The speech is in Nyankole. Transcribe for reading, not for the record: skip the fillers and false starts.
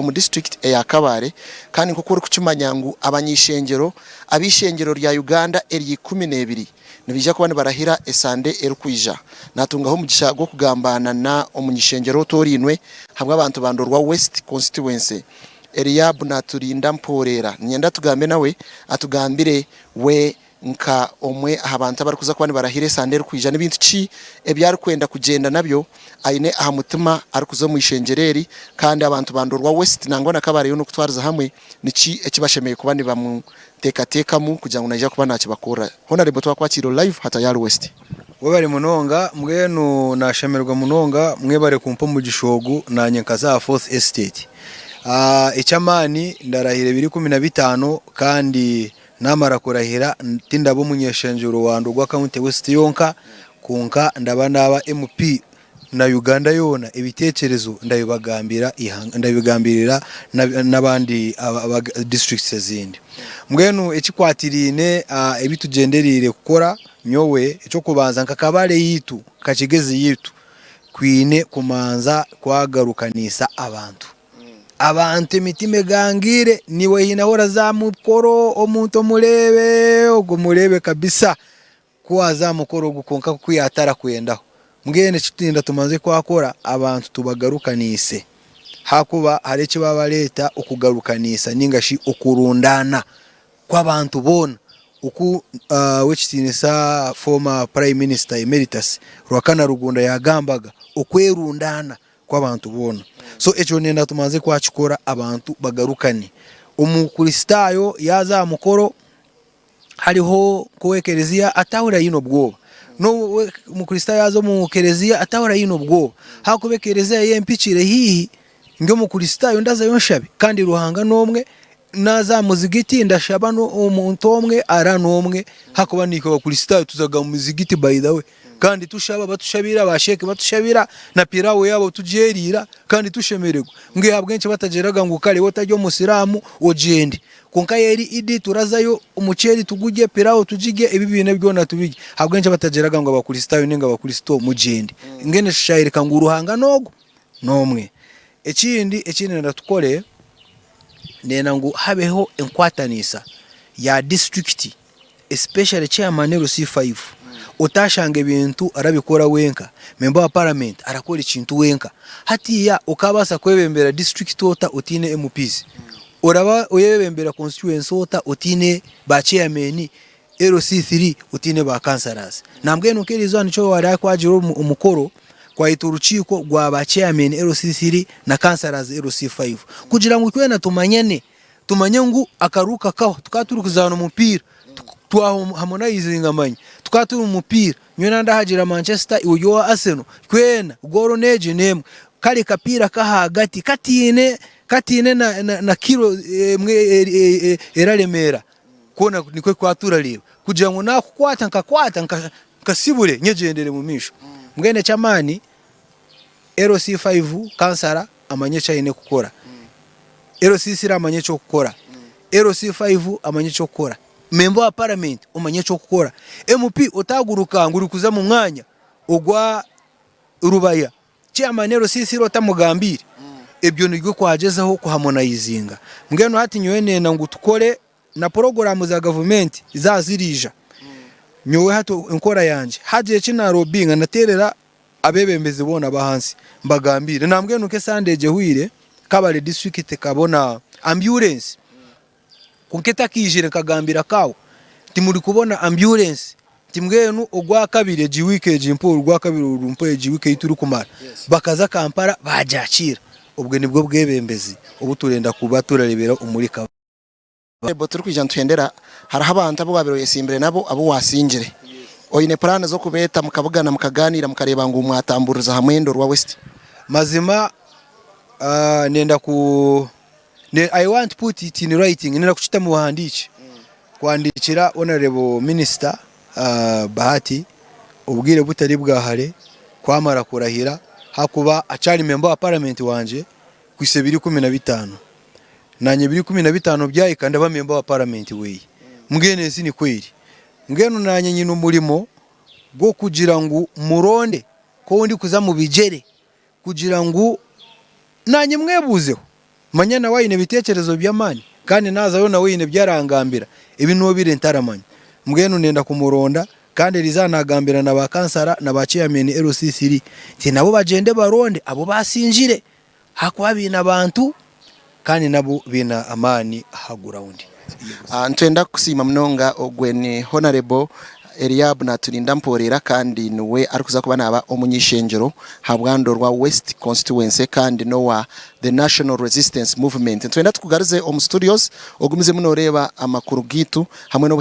omu disiturikiti eya Kabale kandi nk'oku orikukimanya ngu abany'ishengyero ab'eishengyero rya Uganda erya ikumineebiri nibaija kuba nibarahira esande erikwija. Natungaho omugisha gw'okugamba na na omuny'ishengyero otoorainwe hamwe abantu ba Ndorwa West Constituency Eliab Naturinda Mpoorera. Niinyenda tugambe nawe atugambire we Nka omwe aha bantu abarikuza kuba nibarahira esande erikwija, ni bintu ki ebi arikwenda kugyenda nabyo aine aha mutima arikuza omu ishengyero eri? Kandi abantu ba Ndorwa West nangwa na Kabale yoona okutwariza hamwe, niki eki bashemereire kuba nibamuteekateekamu kugira ngu naija kuba naakibakorera? Honarebo twakwakiire ori live Hatayari West. Webare munonga mbwenu nashemererwa munonga mwebare kumpa omugisha ogu nanye nkaza aha fourth estate. Eky'amaani ndarahire biri 15 kandi Naamara kurahira tindaba omunyeshengyero wa Ndorwa County West yonka kwonka ndaba naaba MP na Uganda yoona ebiteekyerezo ndabibagambira ndabigambirira n'abandi districts ezindi. Mbwenu ekikwatiraine ebi tugyendereire kukora nyowe eky'okubanza nka Kabale yaitu nka Kigezi yaitu twine kumanza kwagarukanisa abantu. Abantu emitima egangaire, naiwe haine ahu oraza aha mukoro omuntu omureebe ogwo omureebe kabisa ku waaza aha mukoro ogwo kwonka ku yaatarikwendaho. Mbwenu eki twenda tubanze twakora abantu tubagarukanise ahakuba hariho eki baabareeta okugarukanisa nainga shi okurundaana kw'abantu boona oku Ow'ekitiinisa former Prime Minister Emeritus Ruhakana Rugunda yaagambaga, okwerundaana. kw'abantu boona. So ekyo nenda tumanze twakikora abantu bagarukane. Omukristaayo yaaza aha mukoro hariho nk'ow'ekereziya atahurira aine obwoba. N'omukristaayo yaaza omu kereziya atahurira aine obwoba ahakuba ekereziya ye empikire haihi ndi omukristaayo ndazayo nshabe kandi Ruhanga n'omwe Naaza aha muzigiti ndashaba omuntu omwe ara n'omwe ahakuba naitwe abakristaayo tuzaga omu mizigiti by the way kandi tushaba batushabira ba sheikh batushabira na pilau yaabo tugyeriira kandi tushemererwa mbwenu ahabw'enki batagiraga ngu kare iwe otari omusiraamu ogyende kwonka eri Idi turazayo omuceeri tugurye pilau tugirye ebi biine byona tubirye ahabw'enki batagiraga ngu abakristaayo ninga abakristo mugyende mbwenu ekyo kyayoreka ngu Ruhanga n'ogu n'omwe ekindi eki ndenda tukore Nenda ngu habeho enkwatanisa ya disiturikiti especially chairman LC5 otashanga ebintu arabikora wenka, member wa parliament arakora ekintu wenka. Hatiya okabaasa kwebembera disiturikiti ota otaine MPs? Oraba oyebembera constituency ota otaine ba chairman LC3 otaine ba councillors? Nambwenu nk'erizooba nikyo wariyo kwagira omukoro kwayeta orukiiko rwa ba chairmen LC3 na councillors LC5 kugira ngu twena tumanyane, tumanye ngu akaruhu kakaho tukaba turi kuzaana omupiira twa harmonizinga manya tukaba turi omu mupiira nyowe nandahagira Manchester iwe ori owa Arsenal twena goolo n'egi n'emwe kare kapiira k'ahagati kataine kataine na kilo emwe eraremeera kwona nikwo twaba turareeba kugira ngu nakukwata nkakwata Nkasibure nyegyendere omu maisho. Mbwenu eky'amaani LC5 kansara amanye eki aine kukora, LC3 amanye eky'okukora, LC5 amanye eky'okukora, memba wa paramenti omanye eky'okukora, MP otaaguruka ngu orikuza omu mwanya ogwa Rubaya, Chairman LC3 otamugambiire, ebyo nibyo kwagyezaho kuhamonayizinga. Mbwenu hati nyowe nenda ngu tukore Na puroguraamu za gavumenti zaaba ziriija, nyowe hati enkora yangye haagira eki naarobinga ndateerera abeebembezi boona ab'ahansi mbagambire. Nambwenu nk'esande egi ehweire, Kabale disiturikiti ekabona ambyurensi kwonka etakaijire nkagambira kaawa nti murikubona ambyurensi nti mbwenu ogwakabiri egi wiiki egi mpa orwakabiri oru mpa egi wiiki ei turikumara bakaza Kampala baagyakiira. Obwe nibwo bwebembezi obu turenda kuba turareebera omuri Kabale. Obu turikwija nituhendera, hariho abantu abu waabaire oyetsimbire nabo abu waasingire. Oine puraani z'okubeeta mukabugana mukagaaniira mukareeba ngu mwatambuririza hamwe Ndorwa West? Mazima nenda ku I want put it in writing, nenda kukita omu buhandiikye kuhandiikira Honourable Minister Bahati obwire butari bwa hare ku amara kurahira ahakuba akyari member wa parliament wangye kuhitsya 2015. Naanye 2015 byahika ndaba memba wa paramenti weye. Mbwenu ensi nikwo eri. Mbwenu naanye nyine omurimo gw'okugira ngu muronde nk'ou ndikuza mu bigyere kugira ngu naanye mwebuuzeho. Manya nawe aine ebiteekyerezo by'amaani kandi naazayo nawe haine ebi arangambira ebi noobire ntaramanya. Mbwenu nenda kumuronda kandi eriizooba naagambira na ba kansara na ba chairman LC3 nti nabo bagyende baronde abu baasingire ahakuba baine abantu kandi nabo baine amaani aha gurawundi. Nitwenda kukusiima munonga ogwe ni Honarebo Eliab Naturinda Mporera kandi niwe arikuza kuba naaba omuny'ishengyero aha Bwandorwa West Constituency kandi n'owa The National Resistance Movement. Nitwenda tukugaruze omu studios ogumizemu noreeba amakuru gaitu hamwe n'obuheereza.